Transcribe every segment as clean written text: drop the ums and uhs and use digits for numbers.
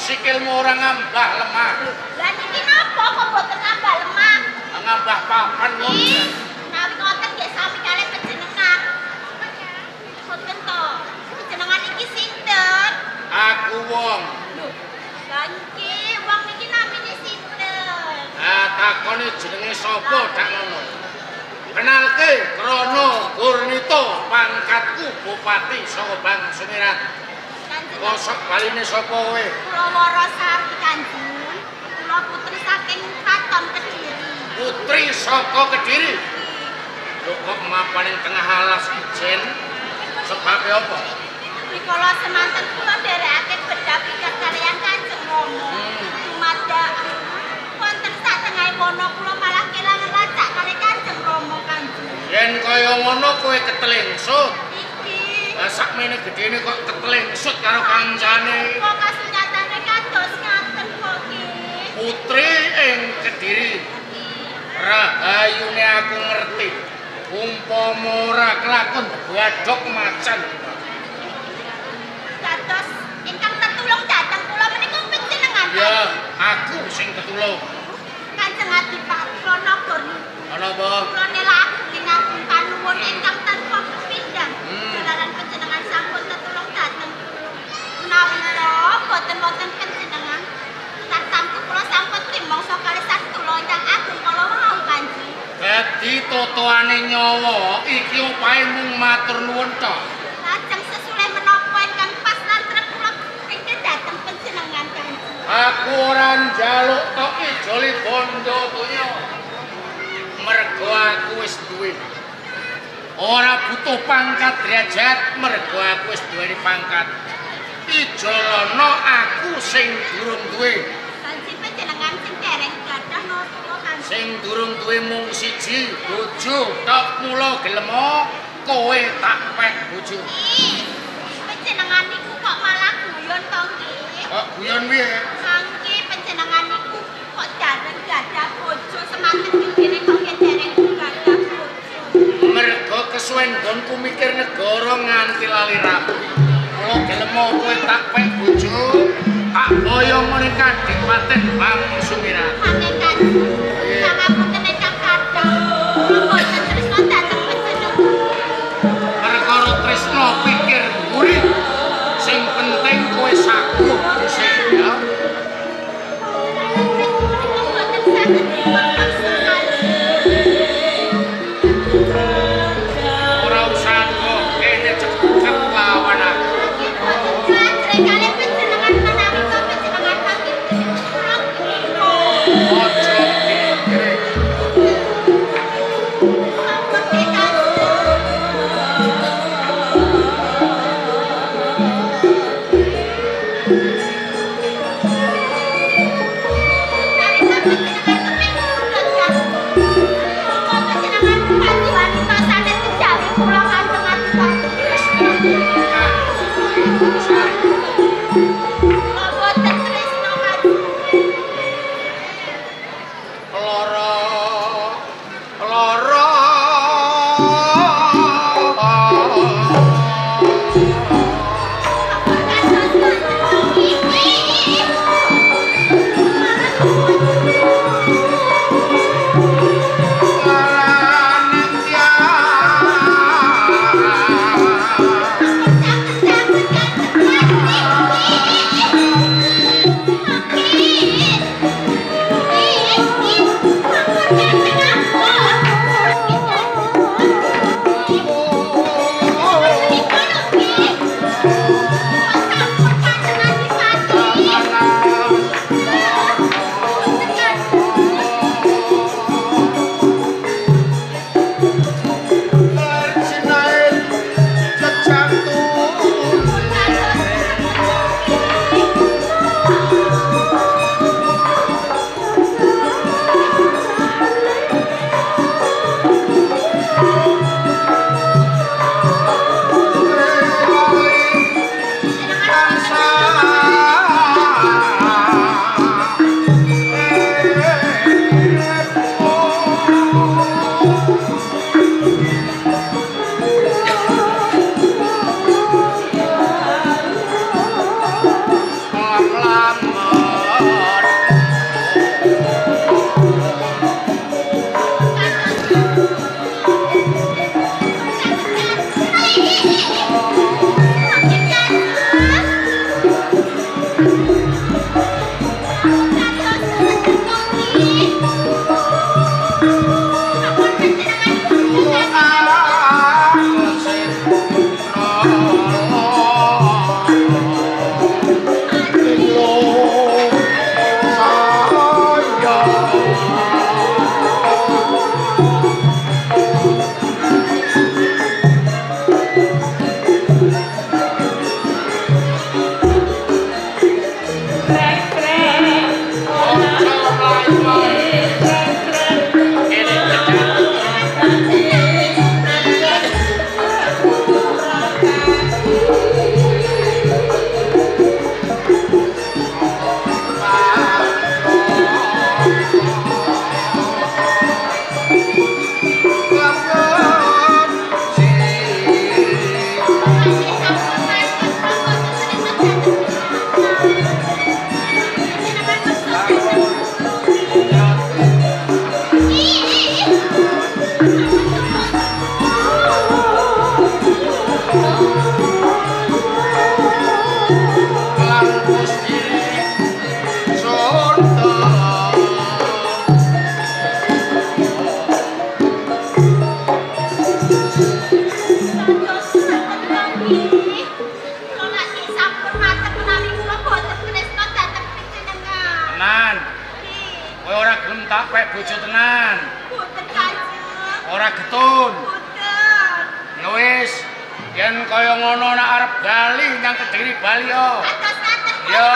Sikilmu ora ngambah lemah. Lah niki napa kok mboten ngambah lemah? Ngambah papan kok. Menawi ngoten nggih sami kalih panjenengan. Mboten to. Panjenengan iki sinten? Aku wong. Lho, lah niki wong niki namine sinten? Ah, takone jenenge sapa dak ngono. Kenalke Krono Gurnita, pangkatku bupati saka Bang Sumirat. Kosok baline sapa kowe? Kula Warasarti Kanjeng. Kula putri saking Kraton Kediri. Putri saka Kediri. Lho kok mapan ing tengah alas ijen? Sebabe apa? Rikala semanten kula nderekake bedha pikir kaliyan Kanjeng Rama. Dumadak wonten satengahe wana kula malah kelangan lacak kalih Kanjeng Rama Kanjeng. Yen kaya ngono kowe ketelingsut. Lah sakmene gedene kok ketelingsut karo kancane. Kok kasunyatane kados ngaten kok ki. Putri ing Kediri. Rahayune aku ngerti. Umpama ora kelakon badhok macan. Dados ingkang tetulung dhateng kula menika panjenengan. Ya, aku sing tetulung. Kanjeng Adipati Krono Gurnita. Ana apa? Kula nelakaken agung panuwun ingkang tanpa pepindhan. Jalaran panjenengan sampun tetulung dhateng kula. Menawi to boten wonten panjenengan, tartamtu kula sampun trimangsa kalih sadula ingkang agung kala wau Kanjeng. Dadi totoane nyawa iki opahe mung matur nuwun tok. Lajeng sesulih menapa ingkang pas lan trep kula pingin dhateng panjenengan Kanjeng. Aku ora njaluk tok ijoli bondo donya. Mergo aku wis duwe. Ora butuh pangkat derajat, mergo aku wis duweni pangkat. Ijolono aku sing durung duwe. Kanjeng panjenengan sing dereng gadah napa Kanjeng? Sing durung duwe mung siji, bojo tok mula gelemo kowe tak pek bojo. Panjenengan niku kok malah guyon to nggih? Kok guyon piye? Mangke panjenengan niku kok dereng gadah bojo semanten gedene kok nggih dereng gadah bojo. Mergo kesuwen nggonku mikir negara nganti lali rapi. Mula gelemo kowe tak pek bojo, tak boyong ning Kadipaten Bang Sumirat. Mangke Kanjeng, pangapunten ingkang kathah. Kula boten tresna dhateng panjenengan. Perkara tresna pikir mburi. Sing penting kowe saguh dhisik ya. Boten saged dipun. Ora usah kok kene cekak lawan aku. Ojo. Tenan. Kowe ora gelem tak pek bojo tenan. Boten Kanjeng. Ora getun. Boten. Ya wis, yen kaya ngono nek arep bali nyang Kediri bali yo. Yo,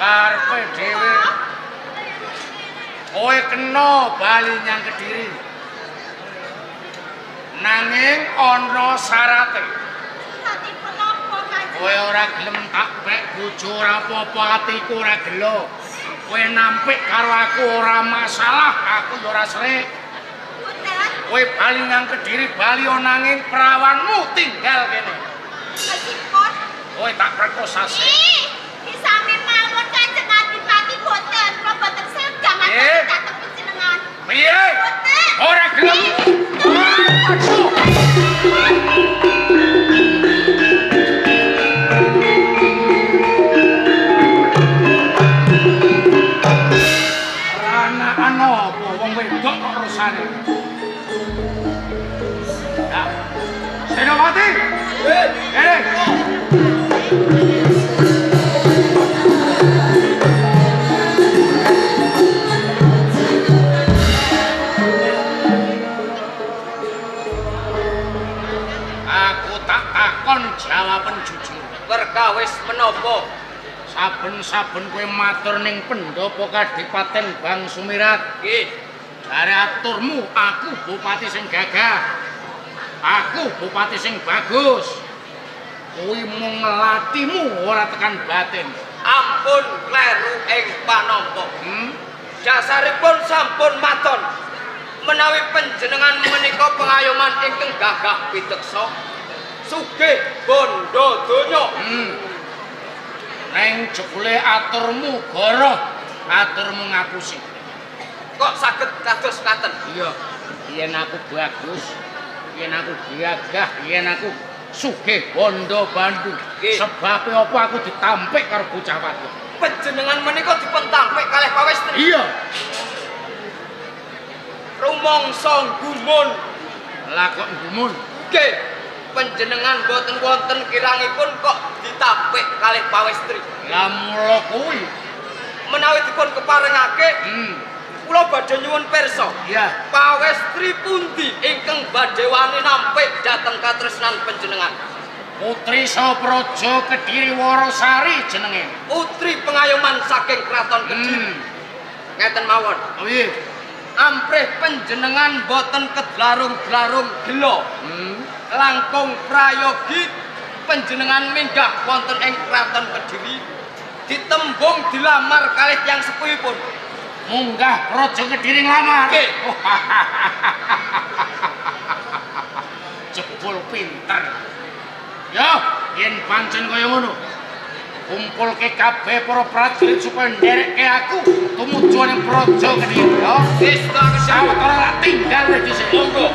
Karepe dhewe. Kowe kena bali nyang Kediri. Nanging ana syarate. Syaratipun napa, Kanjeng? Kowe ora gelem tak pek bojo ora apa-apa, atiku ora gelo. Kowe nampik karo aku ora masalah, aku ya ora srek. Boten. Kowe bali nyang Kediri bali nanging prawanmu tinggal kene. Mesipun kowe tak perkosa sik. Ih, sami mawon Kanjeng Adipati boten, kula boten segang ngaten dateng panjenengan. Piye? Boten. Ora gelem. Ranaan apa wong wedok kok rusane? Ya. Senopati. Kene. Aku tak takon jawaban jujur. Perkawis menapa? Saben-saben kowe matur ning pendopo Kadipaten Bang Sumirat. Nggih. Jare aturmu aku bupati sing gagah. Aku bupati sing bagus. Kuwi mung ngelatimu ora tekan batin. Ampun kleru ing panampa. Dasaripun sampun maton. Menawi panjenengan menika pengayoman ingkang gagah piteksa, sugih bondo donya. Neng jebule aturmu goroh, aturmu ngapusi. Kok saged kados katen? Iya, yen aku bagus, yen aku gagah, yen aku sugih bondo bandu. Sebabe apa aku ditampik karo bocah wadon? Panjenengan menika dipun tampik kalih pawestri. Iya. Rumangsa gumun. Lah kok gumun? Nggih. Panjenengan boten wonten kirangipun kok ditampik kalih pawestri. Lah mula kuwi menawi dipun keparengake, kula badhe nyuwun pirsa. Iya. Pawestri pundi ingkang badhe wani nampik dhateng katresnan panjenengan? Putri Sapraja Kediri Warasari jenenge. Putri pengayoman saking Kraton Kediri. Ngeten mawon. Piye? Amprih panjenengan boten kedlarung-dlarung gela. Langkung prayogi panjenengan minggah wonten ing Kraton Kediri ditembung dilamar kalih tiyang sepuhipun. Munggah Praja Kediri nglamar. Nggih. Jebul pinter. Yo, yen pancen kaya ngono, kumpulke kabeh para prajurit supaya nderekke aku tumuju ning Praja Kediri. Yo, wis tak sawetara tak tinggal wis dhisik. Monggo.